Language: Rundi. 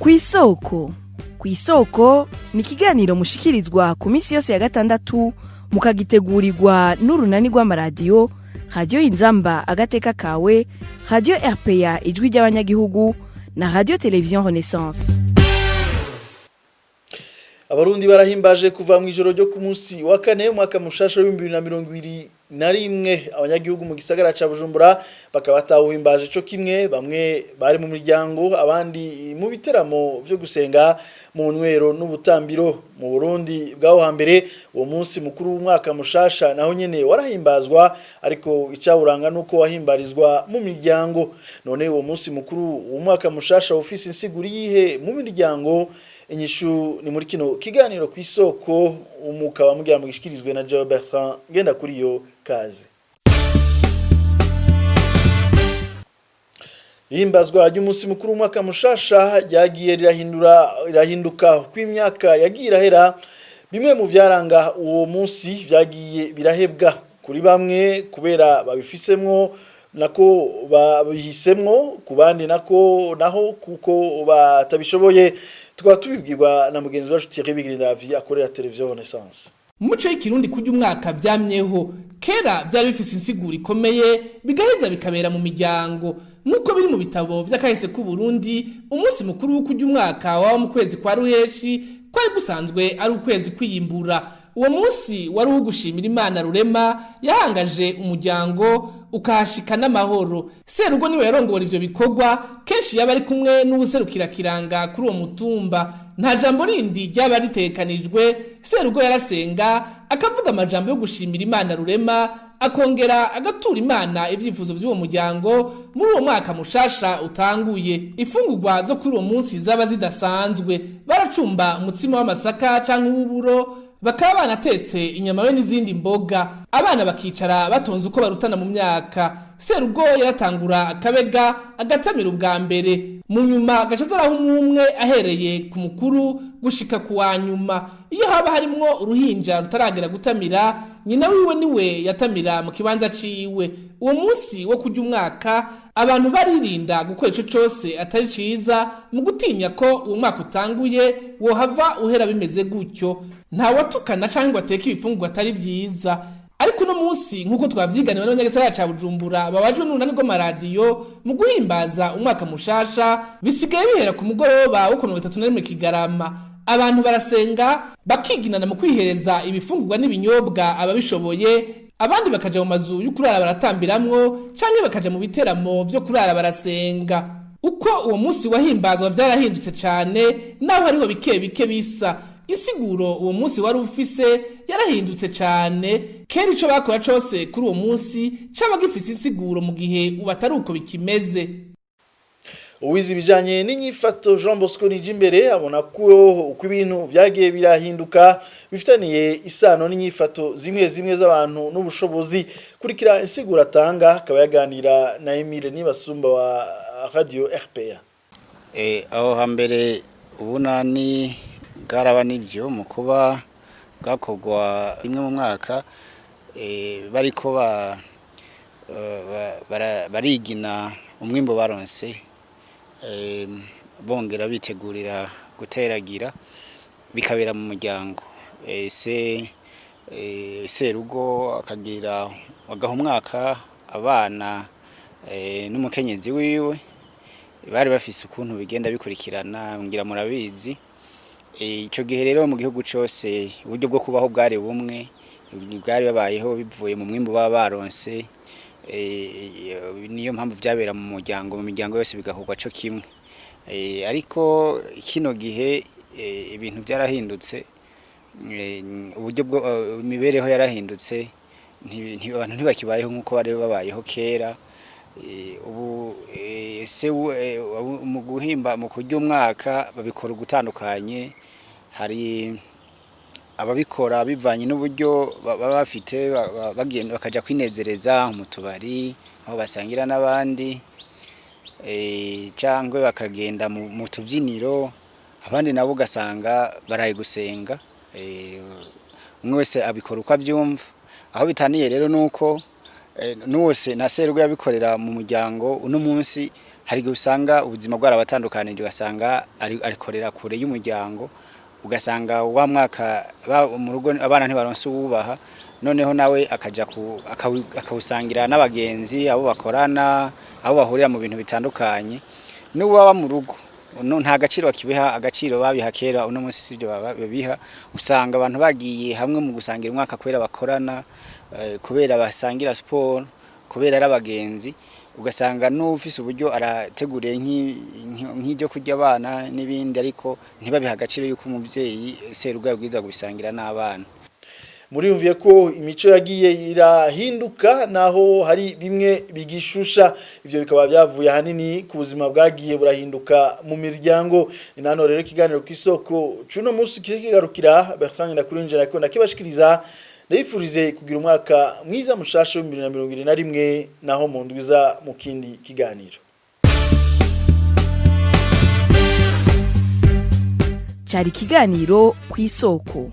Kw'isoko. Kw'isoko ni ikiganiro mushikirizwa ku minsi yose ya gatandatu, mukagitegurirwa n'urunani rw'amaradiyo Radiyo Inzamba Agateka Kawe, Radiyo RPA Ijwi ry'Abanyagihugu na Radiyo Televiziyo Renaissance. Abarundi barahimbaje kuva mu ijoro ryo ku munsi wa kane umwaka mushasha w'2021. Abanyagihugu mu gisagara ca Bujumbura bakaba batawuhimbaje co kimwe. Bamwe bari mu miryango, abandi mu biteramo vyo gusenga, mu nwero n'ubutambiro. Mu Burundi bwaho hambere, uwo munsi mukuru w'umwaka mushasha naho nyene warahimbazwa, ariko icawuranga nuko wahimbarizwa mu miryango. None uwo munsi mukuru w'umwaka mushasha ufise insiguro yihe mu miryango? Inyishu ni muri kino kiganiro ku Isoko, umukaba mugira mu gishikirizwe na Joe Bertrand ngenda kuri yo kaze. Ihimbazwa ry'umunsi mukuru w'umwaka mushasha ryagiye rirahindura, rirahinduka uko imyaka yagiye irahera. Bimwe mu vyaranga uwo munsi vyagiye birahebwa kuri bamwe kubera babifisemwo, nako babihisemwo, ku bandi nako naho kuko batabishoboye. Tukaba tubibwirwa na mugenzi wacu Thierry Bigirindavyi akorera Televiziyo Renaissance. Mu muco w'ikirundi, kurya umwaka vyamyeho kera, vyari bifise insiguro ikomeye, bigaheza bikabera mu miryango. Nk'uko biri mu bitabo vy'akahise k'u Burundi, umunsi mukuru wo kurya umwaka waba mu kwezi kwa Ruheshi, kwari gusanzwe ari ukwezi kwiyimbura. Uwo munsi wari uwo gushimira Imana Rurema yahangaje umuryango ukahashika n'amahoro. Serugo niwe yarongora ivyo bikorwa, kenshi yaba ari kumwe n'uwuserukira kiranga kuri uwo mutumba. Nta jambo rindi ryaba ritekanijwe. Serugo yarasenga, akavuga amajambo yo gushimira Imana Rurema, akongera agatura Imana ivyifuzo vy'uwo muryango muri uwo mwaka mushasha utanguye. Ifungurwa zo kuri uwo munsi zaba zidasanzwe. Baracumba umutsima w'amasaka canke uw'uburo, bakaba banatetse inyama be n'izindi mboga. Abana bakicara batonze uko barutana mu myaka. Serugo yaratangura akabega, agatamira ubwa mbere, mu nyuma agaca azaraho umwe ahereye ku mukuru gushika ku wa nyuma. Iyo haba harimwo uruhinja rutaragera gutamira, nyina wiwe niwe yatamira mu kibanza ciwe. Uwo munsi wo kurya umwaka, abantu baririnda gukora ico cose atari ciza, mu gutinya ko uwo mwaka utanguye wohava uhera bimeze gutyo. Ntawatukana canke ngo ateke ibifungurwa atari vyiza. Ariko uno munsi, nk'uko twavyiganiwe n'abanyagisagara ca Bujumbura babajwe n'urunani rw'amaradiyo, mu guhimbaza umwaka mushasha bisigaye bihera ku mugoroba wo ku 31 Kigarama. Abantu barasenga, bakiginana mu kwihereza ibifungurwa n'ibinyobwa ababishoboye, abandi bakaja mu mazu yo kurara baratambiramwo, canke bakaja mu biteramo vyo kurara barasenga. Uko uwo munsi wahimbazwa vyarahindutse cane, naho hariho bike bike bisa. Insiguro uwo munsi wari ufise yarahindutse cane. Kera ico bakora cose kuri uwo munsi caba gifise insiguro, mu gihe ubu atari uko bikimeze. Uwize ibijanye n'inyifato Jean Bosco Nijimbere abona ko uko ibintu vyagiye birahinduka bifitaniye isano n'inyifato zimwe zimwe z'abantu n'ubushobozi. Kurikira insiguro atanga, akaba yaganira na Emile Nibasumba wa Radio RPA. Aho hambere ubunani bwaraba nibyo mu kuba bwakorwa rimwe mu mwaka, bariko barigina umwimbo baronse, bongera bitegurira guteragira, bikabera mu muryango. Se serugo akagira agaha umwaka abana n'umukenyezi wiwe. Bari bafise ukuntu bigenda bikurikirana, ngira murabizi. Ico gihe rero mu gihugu cose uburyo bwo kubaho bwari bumwe, bwari babayeho bivuye mu mwimbu baba baronse. Niyo mpamvu vyabera mu muryango, mu miryango yose bigakorwa co kimwe. Ariko kino gihe ibintu byarahindutse, uburyo bwo imibereho yarahindutse, abantu ntibakibayeho nk'uko bari babayeho kera. Ubu se mu guhimba, mu kurya umwaka babikora ugutandukanye. Hari ababikora bivanye n'uburyo baba bafite, bagenda bakaja kwinezereza mu tubari aho basangira n'abandi, cyangwa bakagenda mu tubyiniro. Abandi nabo ugasanga baraye gusenga. Umwe wese abikora uko abyumva. Aho bitaniye rero nuko n'uwose na serugo yabikorera mu muryango, uno munsi Hari igihe usanga ubuzima bwarabatandukanije, ugasanga arikorera kure y'umuryango, ugasanga wa mwaka mu rugo abana ntibaronse uwubaha, noneho nawe akaja akawusangira n'abagenzi, abo bakorana, abo bahurira mu bintu bitandukanye. N'uwaba mu rugo no nta gaciro bakibiha, agaciro babiha kera uno munsi sibyo babiha. Usanga abantu bagiye hamwe mu gusangira umwaka kubera bakorana, kubera basangira siporo, kubera ari abagenzi, ugasanga n'ufise uburyo arateguriye nk'ibyo kurya abana n'ibindi, ariko ntibabiha agaciro yuko umuvyeyi serugo yabwirizwa kubisangira n'abana. Muriyumviye ko imico yagiye irahinduka, naho hari bimwe bigishusha. Ivyo bikaba byavuye ahanini ku buzima bwagiye burahinduka mu miryango. Ni nano rero ikiganiro ku isoko cuno munsi kigarukira. Bertrand Ndakurinjira ko ndakibashikiriza, ndabifurize kugira umwaka mwiza mushasha wa 2021, naho mu ndwiza mu kindi kiganiro. Cyari ikiganiro ku isoko.